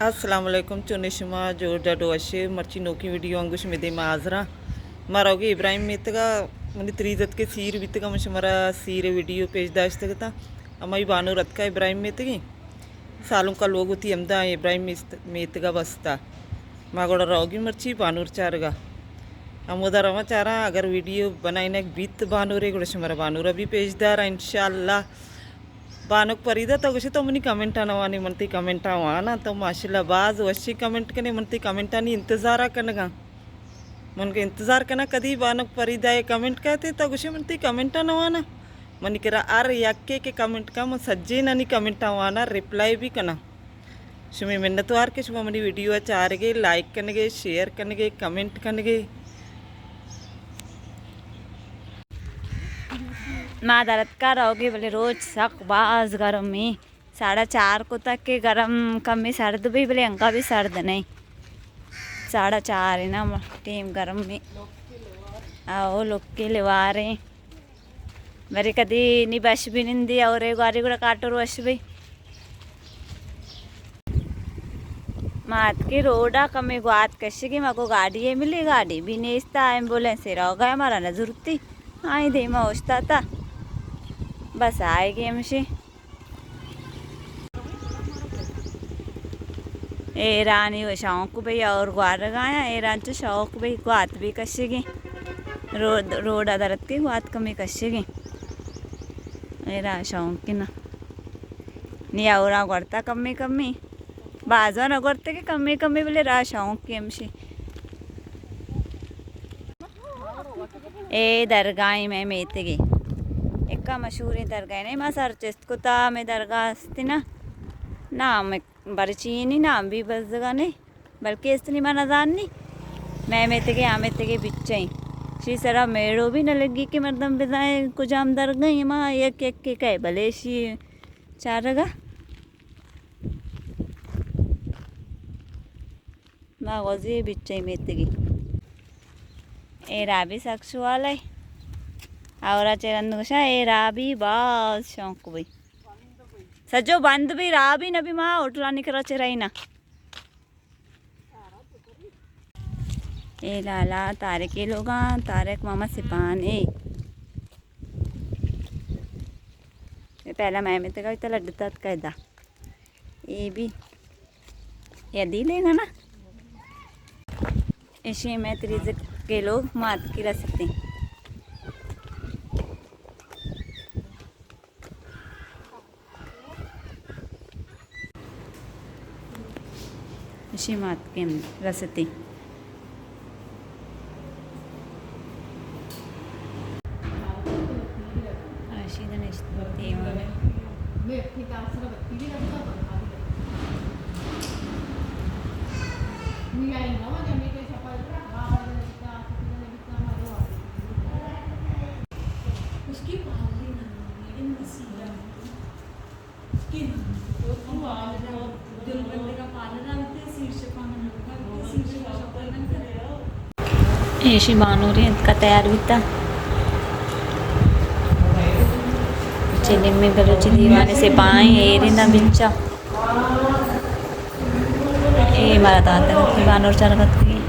السلام علیکم، چون شما؟ جوڑ ڈڈ وشے؟ مرچی نوکیں ویڈیو انگو شمے دیما حاضراں۔ ما روگی ابراہیم میتگا، منی تریزت کے سیر بیتگا، من شمارا سیر ویڈیو پیش داشتگتا۔ ہمائی بانور اتکا ابراہیم میتگی۔ سالونکا لوگ وتی ہمدا ابراہیم میست-، میتگا بستا۔ ما گڑا روگی مرچی بانور چارگا۔ ہمودا رواں چاراں، اگر ویڈیو بنائینگ بیت بانورے، گڑا شمارا بانورا بھی پیش داراں انشاءاللہ۔ بانک پریدہ تو گوشے تو منی کمنٹا نہ وانے، من تئی کمنٹا واناں۔ تو ماشاءاللہ باز وشی کمنٹ کنے، من تئی کمنٹانی انتظارا کنگاں۔ من کہ انتظار کناں کدی بانک پریدہ ء کمنٹ کہتے، تو گوشے من تئی کمنٹا نہ واناں۔ منی کرا ہر یکے کہ کمنٹ کن، من سجینانی کمنٹا واناں، ریپلائی بھی کناں۔ شمے منتوار کہ شما منی ویڈیو ء چارگے، لائک کنگے، شیئر کنگے، کمنٹ کنگے۔ ما درتکا روگے، بلے روچ سک باز گرمی۔ ساڑھا چار کتگ کہ گرم کمے سرد بی، بلے انگا بی سرد نئیں۔ ساڑھا چار ایں نا، ٹیم گرم ایں۔ او لوکے لواریں۔ برے کدی نی بش بی نندی، اور اے گواری گڑا کاٹور وش بی۔ ما اتکیں روڈا کمے گوات کشگی، ما گو گاڑی ملی، گاڑی بی نیستا، ایمبولینس روگا مارا نہ زرتی۔ آئی دیما اوشتاتا۔ بس آئیگی ہمشی۔ ایرانی و شوق بی اور گوارگایا، ایران چو شوق بی گوات بی کشگی۔ روڈ، روڈا درتکیں گوات کمی کشگی۔ ایران شوق نا۔ نی اورا گورتا کمی کمی۔ بازو نہ گورتے کہ کمی کمی بلے را شوق کی ہمشی۔ اے درگاہیں مئے میتگی۔ اکا مشہوریں درگاہ نئیں، ما سر چست کتا، مئے درگاہ استی نا۔ نام برچینی نام بھی بزگا نئیں، بلکہ استنی ما نزانی۔ مئے میتگی آ میتگی بچیں۔ شی سرا میڑو بھی نہ لگی کہ مردم بزائیں کجام درگاہیں، ما یک یک کے کئے بلے شی چارگا۔ ما گوزی بچئی میتگی۔ اے رابی سک شوالے۔ اور چہ رند گوشا اے رابی باز شوق بی۔ سجو بند بی، رابی نبی، ما ہوٹلانی کرا چہ رئینا۔ اے لالا طارق اے لوگاں، طارق ماما سپانے۔ اے پہلا میں میتگا تا لڈتا قاعدہ۔ اے بھی یدی لے گا نا۔ ایشی میں تریزک کے لوگ مات کی رستے۔ ایشی مات کے رستے۔ اشی دنشت دیوان۔ اس کی پالری نہ، لیکن مسیح ایشی بانوری انت کا تیار بیتا۔ چہ نیمیں بلوچی دیوان ء سپاہیں ایریں داں بچا۔ اے مارا داتگ ات کہ بانور چارگ اتکگیں۔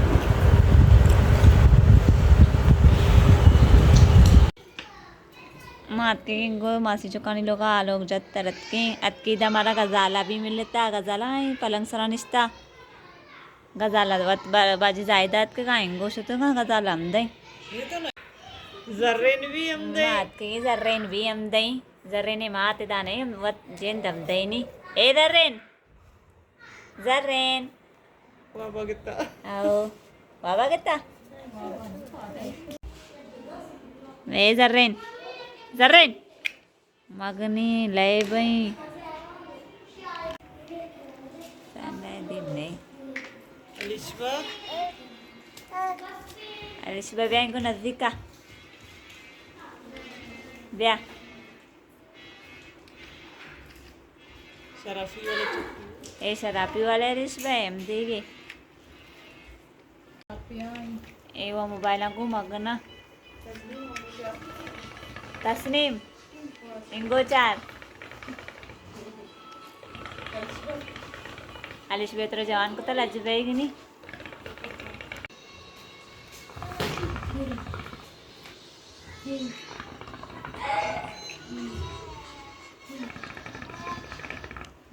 ما اتکگیں گوں ماسی چکانی لوگا آلوک جت تر اتکیں۔ اتکی دا مارا غزالہ بھی ملتا، غزالہ ایں پلنگ سرا نشتا۔ غزالہ وت با-، باجی زاہدہ اتکگا انگو شتگا غزالہ ہم دیں۔ زرین بھی ہم دیں۔ ما اتکگیں زرین بھی ہم دیں۔ زرین مات دانے وت جند ہم دینی۔ اے زرین۔ زرین۔ وابا گتا۔ او۔ وابا گتا۔ اے زرین۔ زرین۔ مگنی لیبیں۔ سنگے دین نہیں۔ الشبہ۔ الشبہ بیا انکو نزدیک کا۔ بیا۔ شرافی والے چکی۔ اے شرافی والے رش بے ہم دیگے۔ اے وہ موبائلاں گوں مگنا۔ تسنیم۔ انگو چار۔ علیش بے ترا جوان کتا لج بیگنی۔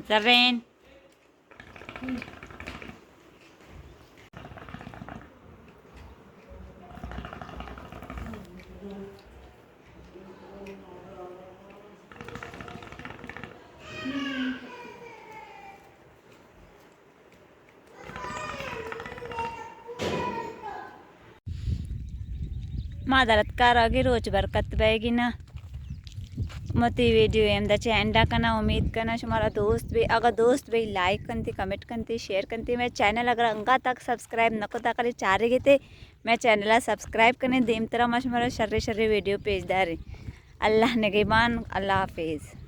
زرین۔ ما درت کار آگے روچ برکت بیگی نا۔ متی ویڈیو ہم دا چہ اینڈا کنا، امید کنا شمارا دوست بی، اگر دوست بی لائک کنتی، کمنٹ کنتی، شیئر کنتی۔ میں چینل اگر انگا تک سبسکرائب نہ کتا کلی چارے گیتے، میں چینل سبسکرائب کنے، دیم ترا ما شمارا شر شر ویڈیو پیش دارے۔ اللہ نگہبان، اللہ حافظ۔